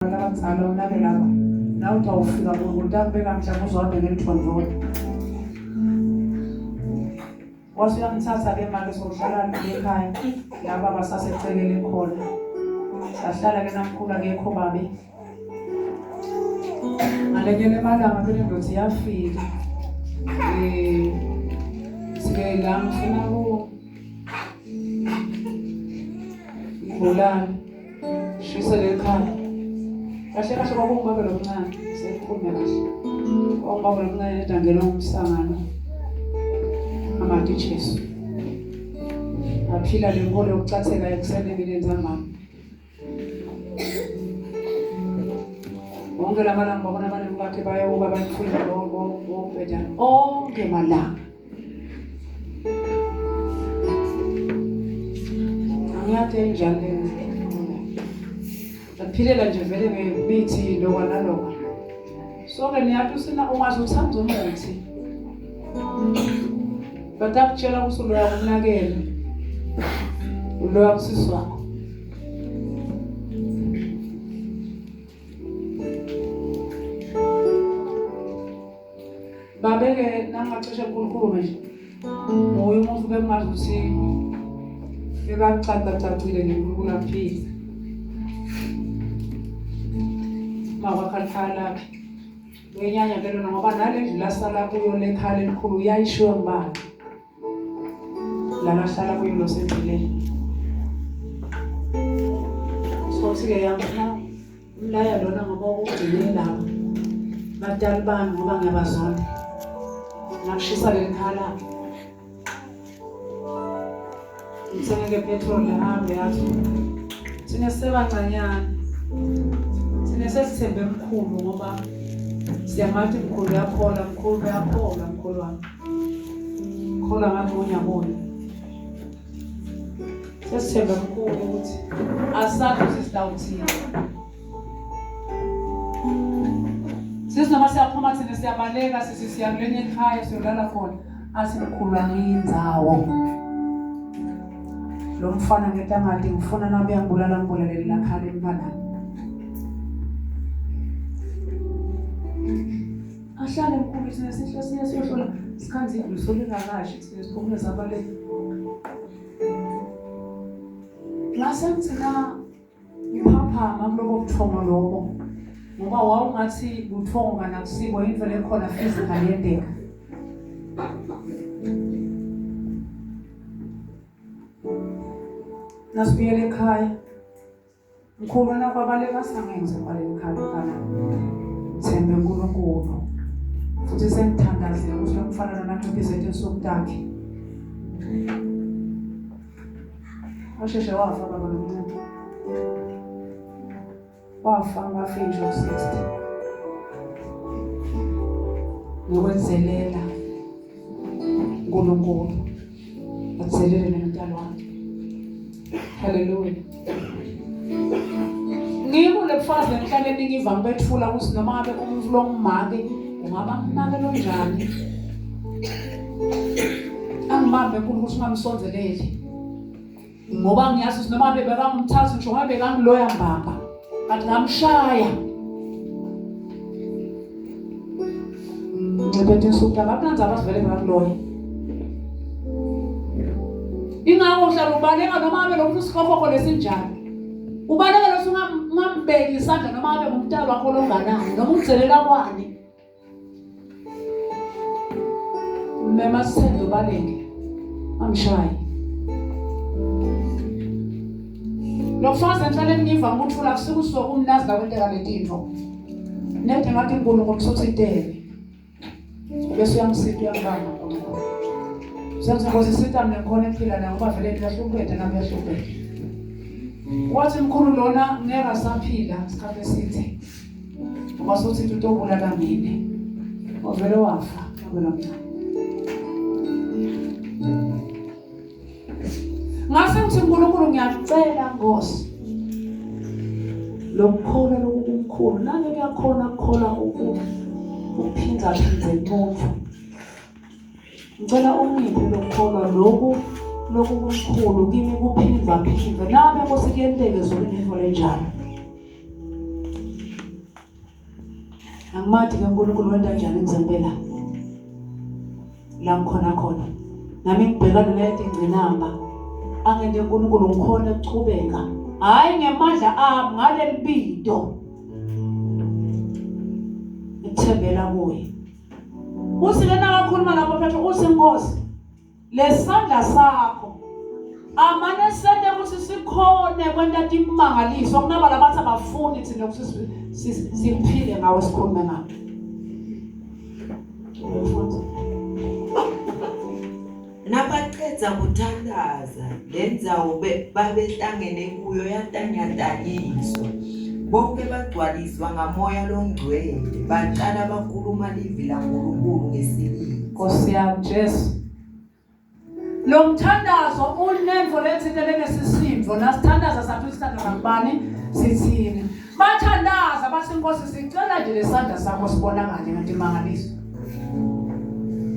Labadzala unake laba nawe utawufika Nkulunkulu utakubeka mhlawumbe uzohambe ngelithondvolo. Wase uyamthatha ke make sohlala ekhaya laba basasecekele khona. Sahlala ke namkhulu akekho babe. Ngalenye lemalanga ke lendoda iyafika. Eh sike la ngifuna ku Ngibulala. Shisa lekhaya. Kahle kahle kwakungubaba lomncane, sekukhulume kahle. Kwakungubaba lomncane edangela umsangano. Amati Jesu. Aphila le nkolo yokucatheka ekuseni emini entsambama. Wonke lamalanga babona abantu bakhe bayewuka bayimfuna bobhejane onke malanga. Angiyathi enjani le. Ngaphilela nje vele ngemithi lokwa nalokwa. Sonke niyathi usina ungaze uthanda umuthi. Batakutshela ukuthi uloya kumnakele. Uloya kusisi wakho. Babeke nangacishe ngikhulume nje. Nguye umuntu bekungazi ukuthi bekacaca cacile ngenkulunkulu aphila. Makwakha likhaya lakhe. Uyenyanya ke lona ngoba nale ndlu lasala kuyo lekhaya elikhulu uyayishiwa ngubani. Lana ahlala kuyo losendleleni. So ke yangifuna umlaya lona ngoba ukugcine lapho. Batali bami ngoba ngiyabazonda. Ngakushisa leli khaya lakhe. Ngithenge petrol ahambe athi thina sisebancanyana. Thina sesithembe mkhulu ngoba siyamathi mkhulu uyakholwa mkhulu uyakholwa mkhulu wami. Kholwa ngathi unyabona. Sesithembe mkhulu ukuthi asazi ukuthi sitawuthini. Sisi noma siyaphuma thina siyabaleka sisi siya kulenye ekhaya siyolala khona athi mkhulu angiyindzawo. Lo mfana ngento angathi ngifuna nami uyangibulala ngibulalele lakhala emntwanami. Ahlale mkhulu thina sihle siye siyohlola sikhanze indlu solingakashi thina siphumule sabaleka. Ngase ngithina ngiphaphama kulobo buthongo lobo ngoba wawungathi buthongo kana kusibo into lekhona physical yenteka. Nasibuyela ekhaya Mkhulu nakwabaleka sangenze kwaleli khaya kana thembe uNkulunkulu futhi sengithandazile ukuthi lo mfana lona anciphise izinsuku takhe washeshe wafa baba lomncane wafa ngafika nje u-60 ngokwenzelela uNkulunkulu athelele nemntwana wakhe haleluya ngiko lebufazi lenhlale eningi ngibethula ukuthi noma ngabe umuntu longumake ungaba mnake lonjani angibambe uNkulunkulu ukuthi ungamsondeleli ngoba ngiyazi ukuthi noma ngabe bekangumthatha ngisho ngabe bekangiloya mbamba kanti ngamshaya ngcebethe insuku abakunanzi abasivele ngakuloya ingakho uhlala ubaleka noma ngabe lo muntu usikhokhokho lesinjani ubaleka losu ungambeki isandla noma ngabe ngumntalo wakho longanani noma umzelela kwani Mema sithende ubaleke. Amshayi. Lo mfazi enhlaleni ngiva ukuthula kusuke kumnazi la kwenteka letinto. Nede ngathi uNkulunkulu kusuthi itele. Bese uyamsita uyambamba uNkulunkulu. Senze Nkosi sita mina ngikhona ekuphila naye ngoba vele ngiyahlupheka nami ngiyahlupheka. Wathi mkhulu lona ngeke asaphila isikhathi eside. Wasuthi utobulala mina. Wavele wafa wena mncane. Ngase ngithi uNkulunkulu ngiyacela Nkosi. Lokukholwa lokukhulu nake kuyakhona ukukholwa ukuphinda phinde umuntu. Ngicela ungiphe lokukholwa lokhu lokhu kumkhulu kimi kuphindwa phindwe. Nami Nkosi kuyenteke ezulwini into lenjalo. Angimathi ke uNkulunkulu wenta njani ngizempela la ngikhona khona. Nami ngibhekana naletingcinamba. Angente uNkulunkulu ngikhona ukuchubeka. Hayi ngemandla ami ngalelibito. Ngithembela kuye. Uthi ke nakakhuluma lapho Petro uthi Nkosi lesandla sakho amane sente ukuthi sikhone kwenta timangaliso kunaba labathi abafuni thina ukuthi siphile ngawe sikhulume ngawe Nabacedza kuthantaza, lendzawo babehlangene kuyo yatanyatanyiswa. Bonke bagcwaliswa ngamoya longcwele, bacala bakhuluma livi laNkulunkulu ngesibindi. Nkosi yami Jesu. Lo mthandazo unemvo lethinte lenesisindo nasithandaza sathi sithandaza kubani sithini. Bathandaza bathi Nkosi sicela nje lesandla sakho sibonakale ngetimangaliso.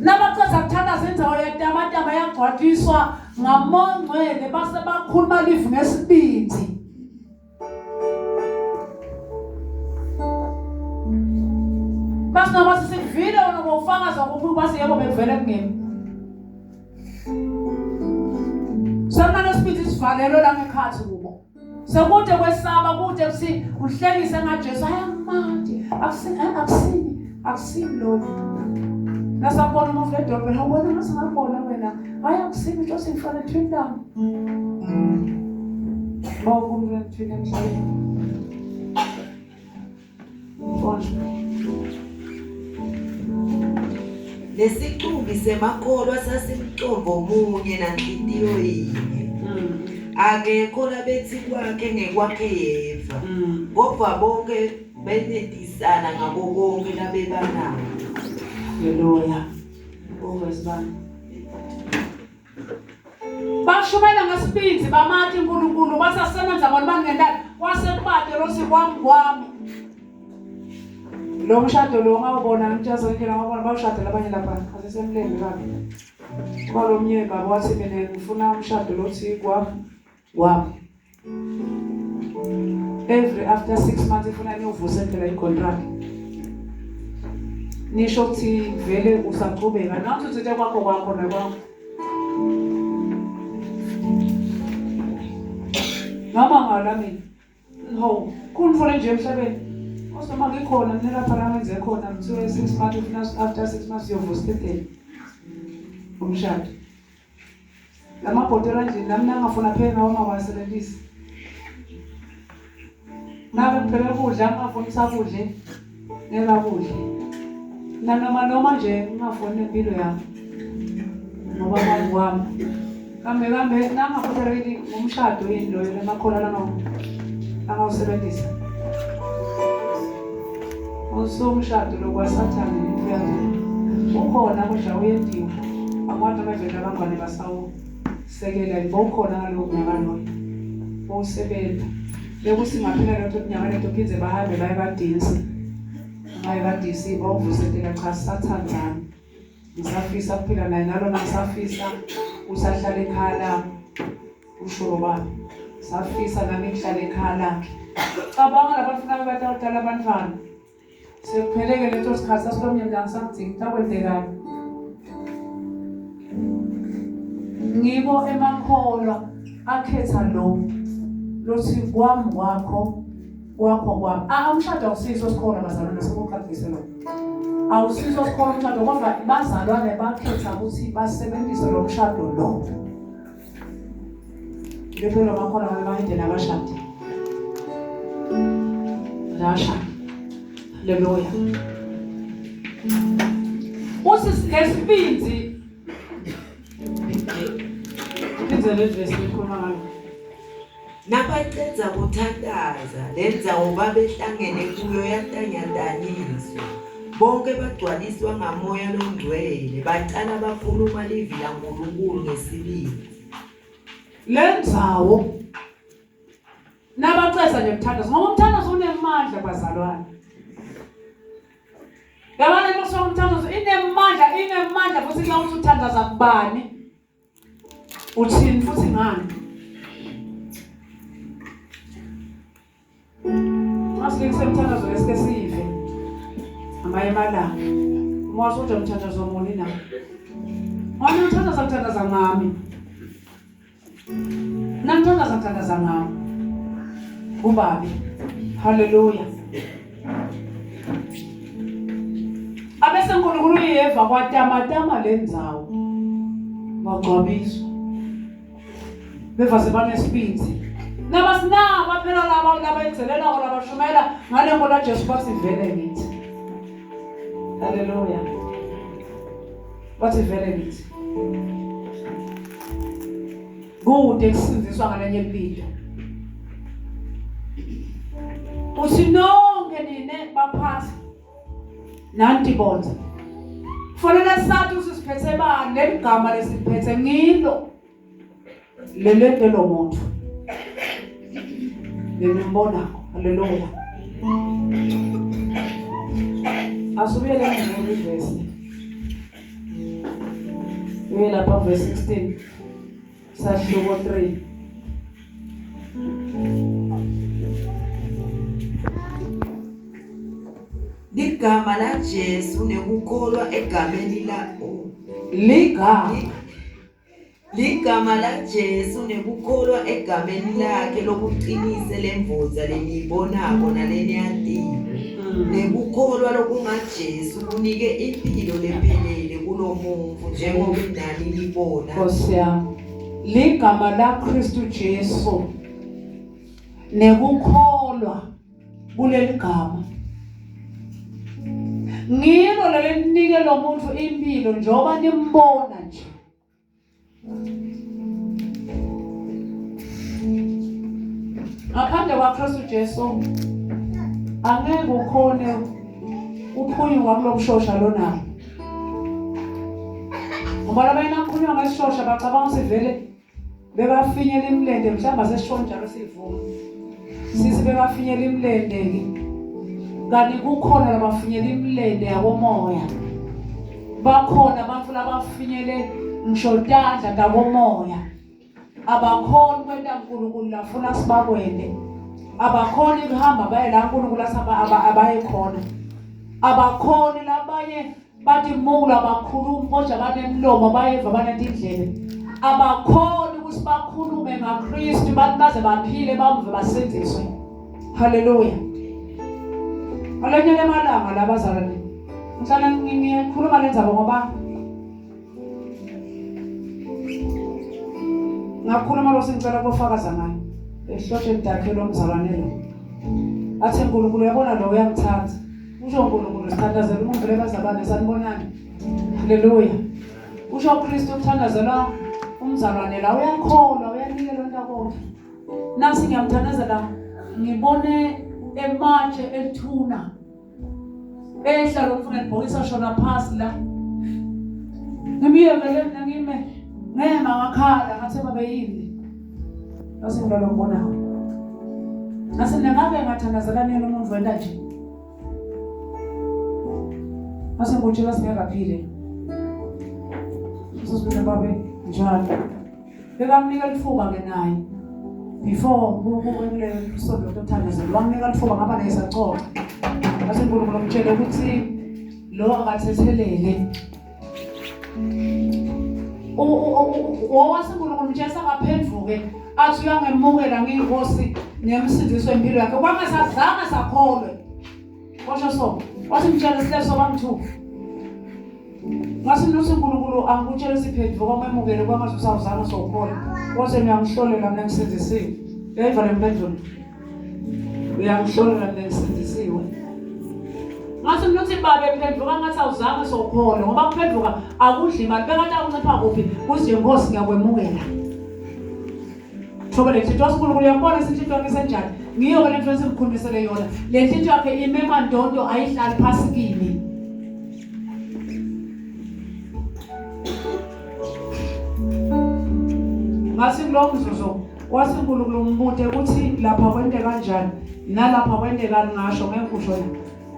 Nabaceda kuthandaza indzawo yatamatama yagcwaliswa ngamongcwele base bakhuluma livi ngesibindi. Basingabathi sikuvile wena ngofakaza kuphi base yebo bekuvele kungemi. Semane sibindi sivalelwe la ngekhathi kubo. Sekude kwesaba kude kuthi uhlekise ngaJesu ayamati akusini akusini akusini lokho. Nasabona umuntu edolobheni awubona ngathi ngakubona wena hayi akusini nje sengifana twin lami. Bonke umuntu twin emhlabeni. Lesixuku semakholwa sasimcondvo munye nanhlitiyo yinye. Akekho labethi kwakhe ngekwakhe yedvwa, kodvwa bonkhe benetisana ngako konkhe labebanako. Haleluya. Ubongwe sibani. Bashumela ngesibindzi bamati uNkulunkulu basasebenza bona bangendani kwase kubate losi kwami kwami. Lo mshado lo ngawubona ngitshaza indlela ngawubona bawushada labanye lapha asesemlembe baba. Kwalomnye baba wathi mina ngifuna umshado lothi kwami kwami. Every after 6 months ifuna niyovuse phela i-contract. Nisho ukuthi vele usaqhubeka nathi uthithe kwakho kwakho nakwakho. Noma ngala mina. No, khona nje emhlabeni. Osoma ngikhona mina lapha la ngenze khona ngithiwe 6 months ufuna after 6 months uyovusa isitele. Umshado. Lamabhotela nje nami nangafuna phela ngawo mawasebenzisa. Nabe ngiphele ukudla ngingafuni sakudle ngeke akudle. Nanoma noma nje ngingafuni nempilo yami. Ngoba kwami kwami. Kambe kambe nangafuna yini ngumshado yini loyo lemakhola langawu angawusebenzisa. Usumshado lokwasathane uyaduma. Ukhona kodwa uyediwa. Abantu abavela abangwane basawu sekela bowukhona ngalowo mnyaka loyo. Bowusebenza. Bekuthi ngaphela leto minyaka leto phindze bahambe baye badinsi. Baye badisi bawuvusetela cha sathandzana. Ngisafisa ukuphila naye nalona ngisafisa usahlala ekhaya lami. Usho lo baba. Safisa nami ngihlale ekhaya lakhe. Cabanga labafuna batawutala abantwana. Sekupheleke leso sikhathi sasilomnye mntana sakudinga kutakwenzekani. Ngibo emakholwa akhetha lo lothi kwami kwakho kwakho kwami. Ah umshado awusiso sikhona bazalwane sekuqaqise lo. Awusiso sikhona umshado kodwa bazalwane bakhetha ukuthi basebenzise lo mshado lo. Lephelo bakhona abantu bayindlela abashadi. Rasha. Haleluya. Uthi ngesibindi Phindze le verse likhuluma ngalo. Nabacedza kuthantaza, lendzawo babehlangene kuyo yatanyatanyiswa. Bonke bagcwaliswa ngamoya longcwele, bacala bakhuluma livi laNkulunkulu ngesibindi. Le ndzawo nabacedza nje kuthandaza ngoba umthandazo unemandla bazalwane. Yabona into kuthiwa umthandazo inemandla inemandla futhi kuya ukuthi uthandaza kubani. Uthini futhi ngani? Masike semthandazo lesike sive. Ngamanye amalanga uma wasuthi umthandazo muni na? Wena uthandaza kuthandaza ngami. Namthandaza kuthandaza ngami. Kubabe. Hallelujah. Abese uNkulunkulu uyeva kwatamatama lendzawo. Wagcwabiswa. Beva sebanesibindi. Nabasinaba phela laba labayenzelelako labashumayela ngale nkolo kaJesu bathi vele ngithi. Hallelujah. Bathi vele ngithi. Kude kusindziswa ngalenye impilo. Uthi nonke nine baphathi nanti bonza. Kufanele sathi usisiphethe bani leligama lesiphethe ngilo lelente lo muntu. Lenimbonako. Haleluya. Asubuyele ngivesi. Uye lapha verse 16 sahluko 3. Ligama laJesu nekukholwa egameni la oh. Ligama Ligama laJesu nekukholwa egameni lakhe lokuqinise lemvutsa leniyibonako naleniyatiko. Nekukholwa lokungaJesu kunike impilo lephelele kulomuntfu njengoba nani nibona. Nkosi yami. Ligama la Kristu Jesu nekukholwa kuleli gama. Ngilo lelinike lo muntu impilo njengoba nimbona nje. Ngaphandle kwaKristu Jesu angeke ukhone uphunyuka kulobushosha lonabo. Ngoba labanye nakukhulunywa ngesishosha bacabanga ukuthi vele bebafinyela imilende mhlawumbe asesisho njalo sivuma. Sisi bebafinyela imilende-ke. Kanti kukhona labafinyela imilende yakomoya. Bakhona abantu labafinyele ngisho tandla takomoya. Abakhoni kwenta uNkulunkulu lafuna sibakwente. Abakhoni kuhamba baye la uNkulunkulu abaye khona. Abakhoni labanye bathi mula bakhuluma kodwa banemlomo bayeva banetindlebe. Abakhoni ukuthi bakhulume ngaKristu bathi baze baphile bamve basindiswe. Haleluya. Alenye lemalanga labazalwane. Ngihlala ngikhuluma lenzaba ngoba ngakhuluma lo sengicela kofakaza ngayo ehlotsheni dakhe lo mzalwane lo athi uNkulunkulu uyabona lo uyangithanda usho uNkulunkulu sithandazela umuntu lebazalwane sanibonani haleluya usho uKristu uthandazela umzalwane la uyakholwa uyanikela into konke nasi ngiyamthandazela ngibone ematshe elithuna ehla lo mfuna libhokisi ashona phasi la ngimyekele mina ngime ngema ngakhala ngathi babe yini ngase ngilolo ngibonako ngase mina ngabe ngathandazela nini umuntu wenta nje ngase ngikutshela singeke aphile sosibona babe njalo Bekamnika litfuba ke naye before kule sonto lokuthandazela wamnika litfuba ngaba naye sacoca ngase uNkulunkulu umtshele ukuthi lo akathethelele owase uNkulunkulu umtshele sangaphenduke athi uyangemukela ngiyinkosi nemsindiso empilo yakhe kwangasazange sakholwe Washo so. Wathi mtshele sihle sobamthu. Ngase nuthi uNkulunkulu angikutshele siphenduka kwamemukele kwangathi usawuzama sowukholwa. Wathi uyangihlolela mina ngisindisiwe. Uyayiva le mpendulo? Uyangihlolela mina ngisindisiwe. Ngathi mina uthi babe phenduka ngathi awuzange sowukholwa ngoba kuphenduka akudli imali bengathi akuncipha kuphi kuthi nje Nkosi ngiyakwemukela. Thoba le nhliziyo uNkulunkulu uyambona isinhliziyo yakhe senjani. Ngiyo ke lento esimkhulumisele yona. Le nhliziyo yakhe imema ndondo ayihlali phasi kimi. Ngathi kulo mzuzu wathi uNkulunkulu umbute ukuthi lapha kwente kanjani nalapha kwente kani ngasho ngeke kusho la.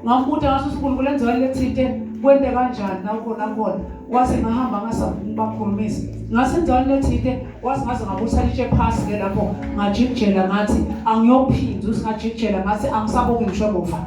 Ngambuta ngathi uNkulunkulu enziwa lethinte kwente kanjani nakhona khona wathi ngahamba ngasabakhulumisa ngase endaweni lethinte wathi ngaze ngabutha litshe phasi ke lapho ngajikijela ngathi angiyophinda usingajikijela ngathi angisabuki ngisho emuva.